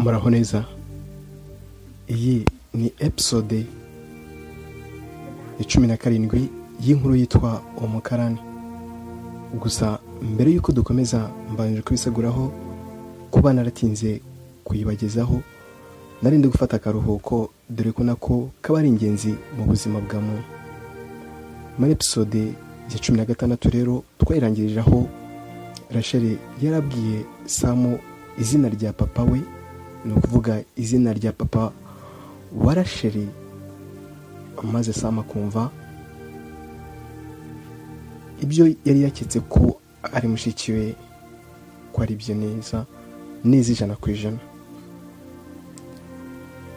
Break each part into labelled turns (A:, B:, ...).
A: Muraho neza. Iyi ni episode ya 17 y'inkuru yitwa Umukarani. Gusa mbere yuko dukomeza mbanje kubiseguraho kuba naratinze kuyibagezaho, narinde gufata akaruhuko dore ko nako kaba ari ingenzi mu buzima bwa muntu. Muri episode ya 16 rero twayirangiriraho Rachel yarabwiye Samu izina rya papa we, ni ukuvuga izina rya papa wa Rachel, maze Samu akumva ibyo yari yaketse ko ari mushiki we ko ari byo neza neza 100%.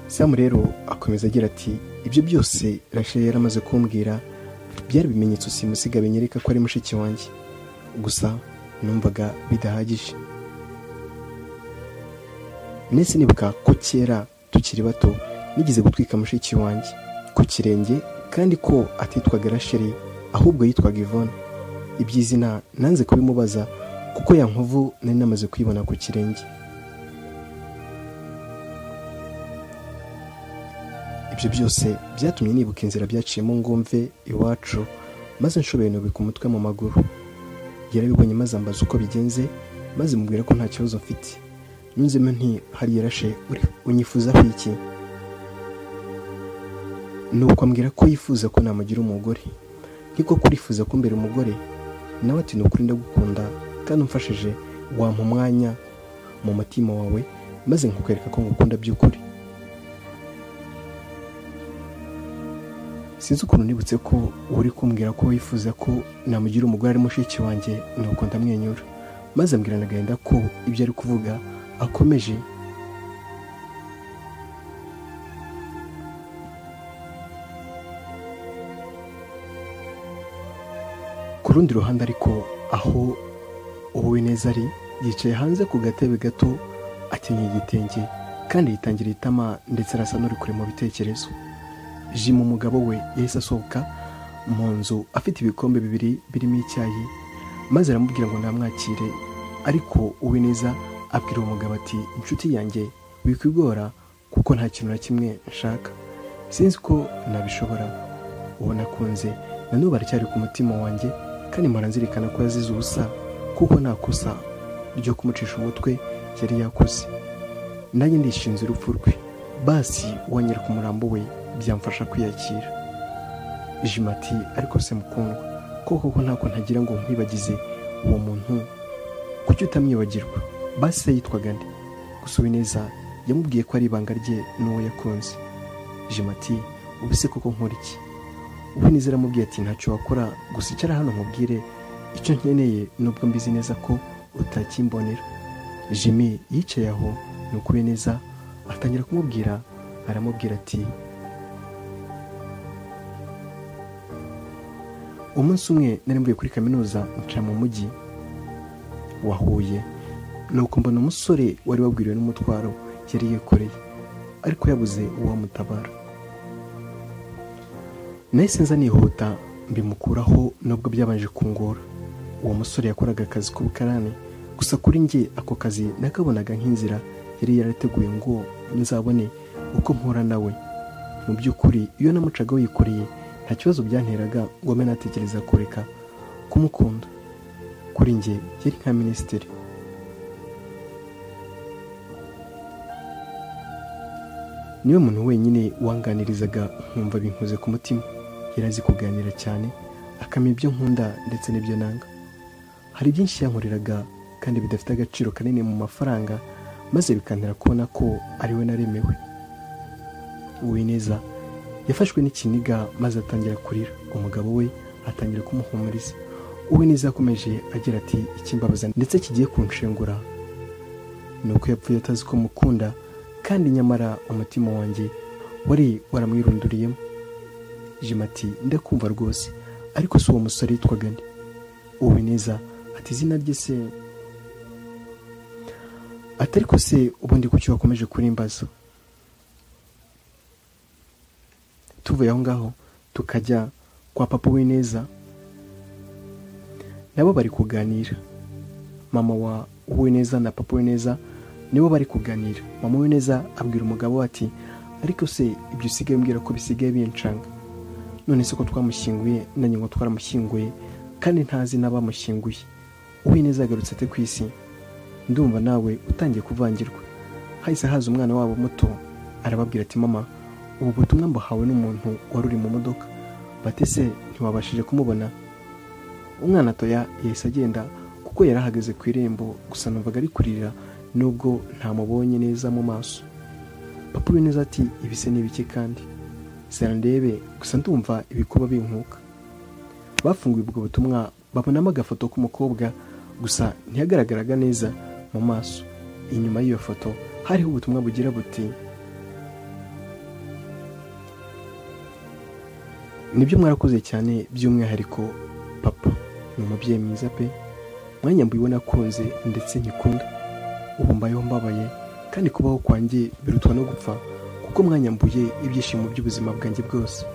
A: Samu rero akomeza agira ati ibyo byose Rachel yaramaze kumbwira byari ibimenyetso simusiga binyereka ko ari mushiki wanjye, gusa numvaga bidahagije. Nese nibuka ko kera tukiri bato nigeze gutwika mushiki wanjye ku kirenge, kandi ko atitwaga Rachel ahubwo yitwaga Yvonne. Iby'izina nanze kubimubaza kuko ya nkovu nari namaze kwibona ku kirenge. Ibyo byose byatumye nibuka inzira byaciyemo ngo mve iwacu, maze nshoboye nubika umutwe mu maguru. Yarabibonye maze ambaza uko bigenze, maze mubwira ko nta kibazo mfite. Nunzemo nti hariya Rachel unyifuzaho iki? Nuko ambwira ko yifuza ko namugira umugore. Niko kurifuza ko mbere umugore, nawe ati nukuri ndagukunda kandi umfashije wampa umwanya mu mutima wawe maze nkukwereka ko ngukunda by'ukuri. Sinzi ukuntu nibutse ko uri kumbwira ko wifuza ko namugira umugore ari mushiki wanjye, nuko ndamwenyura maze ambwira nagahinda ko ibyo ari kuvuga akomeje. Ku rundi ruhande ariko aho Uwineza ari yicaye hanze ku gatebe gato akenyeye igitenge kandi yitangira itama ndetse arasa n'uri kure mu bitekerezo. Jim umugabo we yahise asohoka mu nzu afite ibikombe bibiri birimo icyayi, maze aramubwira ngo namwakire, ariko Uwineza abwira uwo mugabo ati inshuti yanjye wikwigora kuko nta kintu na kimwe nshaka, sinzi ko nabishobora, uwo nakunze na n'ubu aracyari ku mutima wanjye kandi mpora nzirikana ko yazize ubusa kuko nta kosa ryo kumucisha umutwe yari yakoze, nanjye ndishinze urupfu rwe, basi wanyereka umurambo we byamfasha kwiyakira. Jim ati ariko se mukundwa, koko ntako ntagira ngo nkwibagize uwo muntu, kuki utamwibagirwa? Basi se yitwaga nde? Gusa Uwineza yamubwiye ko ari ibanga rye n'uwo yakunze. Jim ati ubu se koko nkora iki? Uwineza aramubwiye ati ntacyo wakora, gusa icara hano nkubwire icyo nkeneye nubwo mbizi neza ko utakimbonera. Jimmy yicaye aho, nuko Uwineza atangira kumubwira, aramubwira ati umunsi umwe nari mvuye kuri kaminuza nca mu mujyi wa Huye, nuko mbona umusore wari wabwiriwe n'umutwaro yari yikoreye ariko yabuze uwamutabara. Nahise nza nihuta mbimukuraho nubwo byabanje kungora. Uwo musore yakoraga akazi k'ubukarani, gusa kuri njye ako kazi nakabonaga nk'inzira yari yarateguye ngo nzabone uko mpura nawe. Mu by'ukuri iyo namucaga yikoreye nta kibazo byanteraga ngo mbe natekereza kureka kumukunda. Kuri njye yari nka minisitiri. Niwe muntu wenyine wanganirizaga nkumva binkoze ku mutima. Yari azi kuganira cyane, akamenya ibyo nkunda ndetse n'ibyo nanga. Hari byinshi yankoreraga kandi bidafite agaciro kanini mu mafaranga, maze bikantera kubona ko ari we naremewe. Uwineza yafashwe n'ikiniga maze atangira kurira, umugabo we atangira kumuhumuriza. Uwineza yakomeje agira ati ikimbabaza ndetse kigiye kunshengura ni uko yapfuye atazi ko mukunda, kandi nyamara umutima wanjye wari waramwirunduriyemo. Jim ati ndakumva rwose, ariko si uwo musore yitwaga nde? Uwineza ati izina rye se? Atari ko se ubundi kuki wakomeje kurimbaza? Tuvuye aho ngaho tukajya kwa papa Uwineza, nabo bari kuganira. Mama wa Uwineza na papa Uwineza Nibo bari kuganira. Mama Uwineza abwira umugabo ati ariko se ibyo usigaye umbwira ko bisigaye bincanga, none se ko twamushyinguye nanjye ngo twaramushyinguye kandi ntazi n'abamushyinguye, Uwineza yagarutse ate ku isi? Ndumva nawe utangiye kuvangirwa. Hahise haza umwana wabo muto arababwira ati mama, ubu butumwa mbuhawe n'umuntu wari uri mu modoka. Batese ntiwabashije kumubona? Umwana toya yahise agenda kuko yari ahagaze ku irembo, gusa numvaga ari kurira nubwo ntamubonye neza mu maso. Papa Uwineza ati ibise ni ibiki kandi? Sera ndebe, gusa ndumva ibikuba binkuka. Bafunguye ubwo butumwa babonamo agafoto k'umukobwa, gusa ntiyagaragaraga neza mu maso. Inyuma y'iyo foto hariho ubutumwa bugira buti nibyo mwarakoze cyane, by'umwihariko papa ni umubyeyi mwiza pe, mwanyambuye uwo nakunze ndetse nkikunda, ubu mbayeho mbabaye kandi kubaho kwanjye birutwa no gupfa kuko mwanyambuye ibyishimo by'ubuzima bwanjye bwose.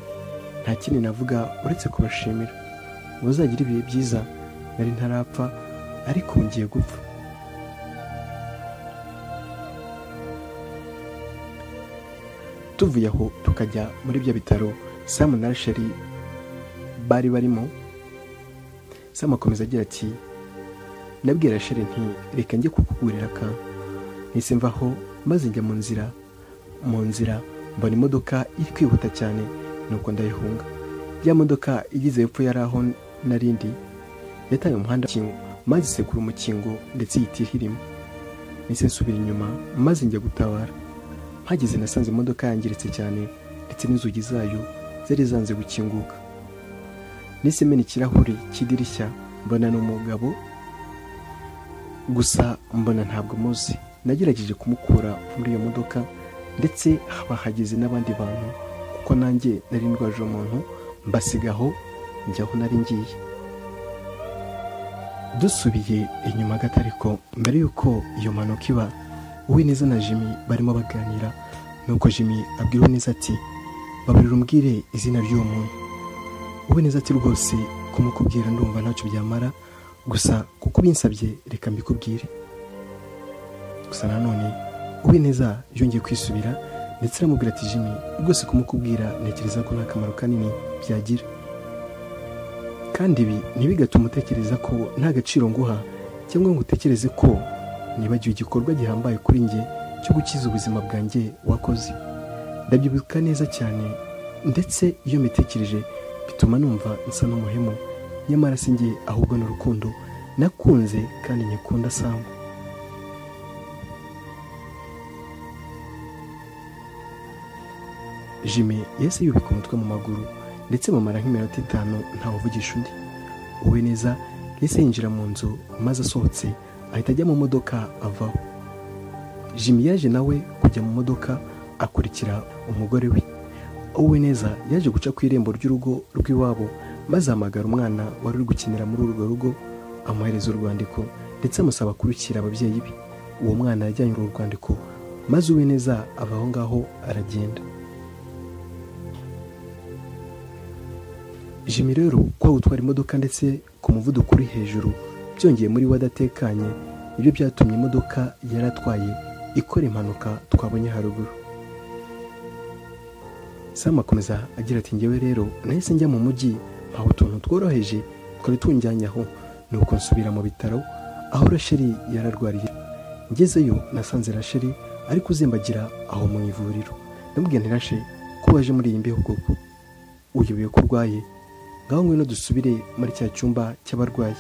A: Nta kindi navuga uretse kubashimira. Muzagira ibihe byiza, nari ntarapfa ariko ngiye gupfa. Tuvuye aho tukajya muri bya bitaro Sam na Rachel bari barimo. Sam akomeza agira ati nabwira Rachel nti reka njye kukugurira akantu. Nahise mvaho maze njya mu nzira mbona imodoka iri kwihuta cyane, nuko ndayihunga. Ya modoka igeze hepfo yari aho narindi yataye umuhanda maze isekura umukingo ndetse ihita ihirima. Nahise nsubira inyuma maze njya gutabara. Mpageze nasanze imodoka yangiritse cyane ndetse n'inzugi zayo zari zanze gukinguka. Nahise mena ikirahuri cy'idirishya mbona ni umugabo, gusa mbona ntabwo muzi. Nagerageje kumukura muri iyo modoka ndetse bahageze n'abandi bantu kuko nanjye nari ndwaje umuntu, mbasigaho njyaho nari ngiye. Dusubiye inyuma gato ariko mbere y'uko iyo mpanuka iba, Uwineza na Jimmy barimo baganira, nuko Jimmy abwira Uwineza ati babarira umbwire izina ry'uwo muntu. Uwineza ati rwose kumukubwira ndumva ntacyo byamara, gusa kuko binsabye reka mbikubwire. Gusa nanone Uwineza yongeye kwisubira ndetse aramubwira ati Jimmy rwose kumukubwira ntekereza ko nta kamaro kanini byagira, kandi ibi ntibigatuma utekereza ko nta gaciro nguha cyangwa ngo utekereze ko nibagiwe igikorwa gihambaye kuri njye cyo gukiza ubuzima bwanjye wakoze. Ndabyibuka neza cyane ndetse iyo mbitekereje bituma numva nsa n'umuhemu, nyamara si njye ahubwo ni urukundo nakunze kandi nyikunda Sam. Jimmy yahise yubika umutwe mu maguru ndetse bamara nk'iminota 5 ntawuvugisha undi. Uwineza yahise yinjira mu nzu maze asohotse ahita ajya mu modoka avaho. Jimmy yaje nawe kujya mu modoka akurikira umugore we. Uwineza yaje guca ku irembo ry'urugo rw'iwabo maze ahamagara umwana wari uri gukinira muri urwo rugo, amuhereza urwandiko ndetse amusaba kurukira ababyeyi be. Uwo mwana yajyanye urwo rwandiko maze Uwineza ava aho ngaho aragenda. Jimmy rero kwa gutwara imodoka ndetse ku muvuduko uri hejuru byongeye muri we adatekanye, nibyo byatumye imodoka yaratwaye ikora impanuka twabonye haruguru. Sam akomeza agira ati njyewe rero nahise njya mu mujyi mpaha utuntu tworoheje twari tunjyanye aho, nuko nsubira mu bitaro aho Rachel yararwariye. Ngezeyo nasanze Rachel ari kuzembagira aho mu ivuriro. Ndamubwira nti Rachel ko waje muri iyi mbeho koko, uyobewe ko urwaye, ngaho ngwino dusubire muri cya cyumba cy'abarwayi.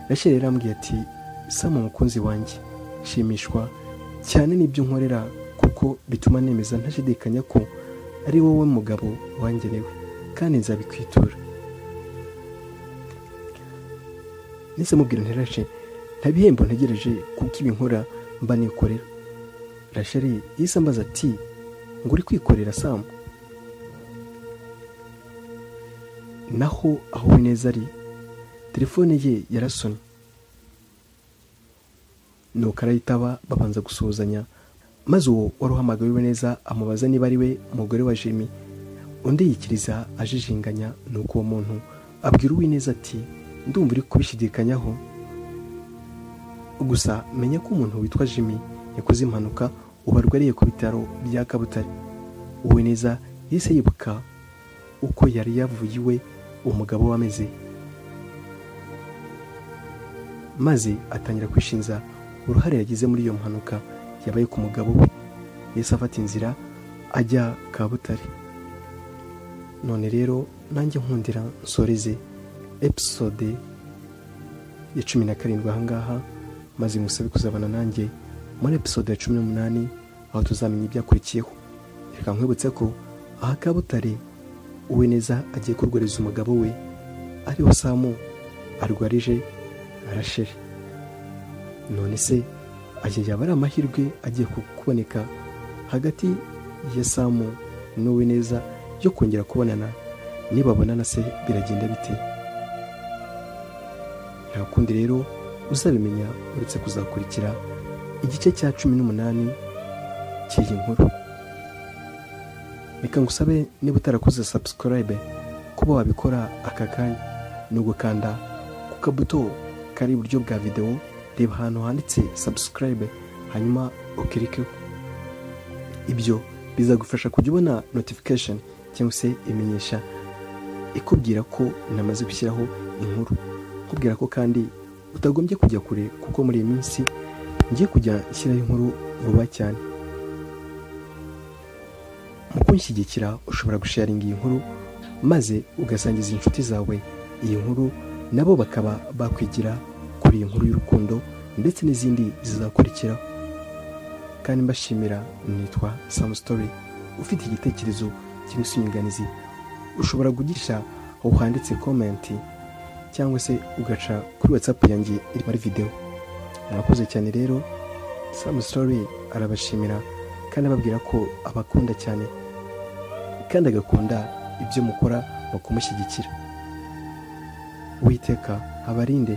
A: Rachel yarambwiye ati Sam umukunzi wanjye, shimishwa cyane n'ibyo nkorera kuko bituma nemeza ntashidikanya ko ari wowe mugabo wangenewe kandi nzabikwitura. Nise mubwira nti Rachel nta bihembo ntegereje kuko ibi nkora mba nikorera. Rachel yahise ambaza ati ngo uri kwikorera Sam? Naho aho Uwineza ari telefone ye yarasonye, nuko arayitaba babanza gusuhuzanya, maze uwo wari uhamagaye Uwineza amubaza niba ari we mugore wa Jimmy. Undi yikiriza ajijinganya, nuko uwo muntu abwira Uwineza ati ndumva uri kubishidikanyaho, gusa menya ko umuntu witwa Jimmy yakoze impanuka, ubu arwariye ku bitaro bya Kabutare. Uwineza yahise yibuka uko yari yavuye iwe umugabo we ameze, maze atangira kwishinza uruhare yagize muri iyo mpanuka yabaye ku mugabo we. Yahise afata inzira ajya Kabutare. None rero nanjye nkundira nsoreze episode ya 17 ahangaha, maze ngusabe kuzabana nanjye muri episode ya 18 aho tuzamenya ibyakurikiyeho. Reka nkwibutse ko aha Kabutare Uwineza agiye kurwariza umugabo we ariho Samu arwarije Rasheli. None se aya yaba ari amahirwe agiye kuboneka hagati ya Samu n'Uwineza yo kongera kubonana? Nibabonana se biragenda bite? Nta kundi rero uzabimenya uretse kuzakurikira igice cya 18 cy'iyi nkuru. Reka ngusabe niba utarakoze subscribe kuba wabikora aka kanya, ni ugukanda ku kabuto kari iburyo bwa video, reba ahantu handitse subscribe hanyuma ukirikeho. Ibyo bizagufasha kujya ubona notification cyangwa se imenyesha ikubwira ko namaze gushyiraho inkuru. Kubwira ko kandi utagombye kujya kure, kuko muri iyi minsi ngiye kujya nshyiraho inkuru vuba cyane. Mu kunshyigikira ushobora gusharinga iyi nkuru maze ugasangiza inshuti zawe iyi nkuru, nabo bakaba bakwigira kuri iyi nkuru y'urukundo ndetse n'izindi zizakurikiraho. Kandi mbashimira, nitwa Sam Story. Ufite igitekerezo cyangwa se inyunganizi ushobora kugisha aho handitse comment, cyangwa se ugaca kuri WhatsApp yanjye iri muri video. Mwakoze cyane rero, Sam Story arabashimira kandi ababwira ko abakunda cyane kandi agakunda ibyo mukora mu kumushyigikira. Uwiteka abarinde.